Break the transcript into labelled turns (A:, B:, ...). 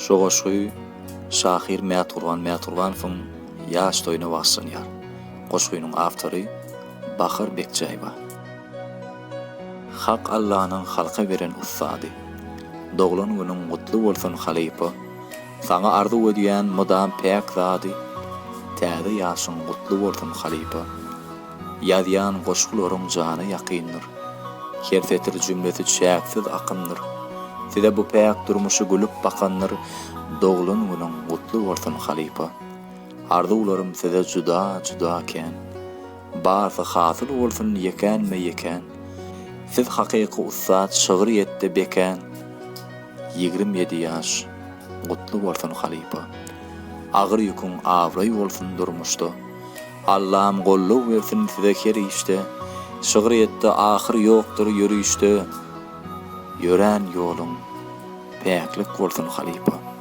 A: Şu goşgy şahyr Mätgurban Mätgurbanowyň ýaş toýuna bagyşlanýar. Goşgynyň awtory Bahar Bekjäýewa. Hak Allanyň halka beren ussady. Doglan günüň gutly bolsun halypa. Saňa arzuw edýän mydam päk zady. Täze ýaşyň gutly bolsun halypa. Ýazýan goşgularyň jana ýakyndyr. Her setir jümlesi çäksiz akymdyr. Size bu päk durmuşy gülüp bakandyr. Doglan günüň gutly bolsun halypa. Arzuwlarym size juda juda kän. Barsy hasyl bolsun ýekänme-ýekän. Siz hakyky ussat şygryýetde bekän. 27 ýaş gutly bolsun halypa. Agyr ýüküň abraý bolsun durmuşda. Allam goldaw bersin size her işde. Şygryýetde ahyr ýokdur ýörişde. Ýörän ýoluň päklik bolsun halypa.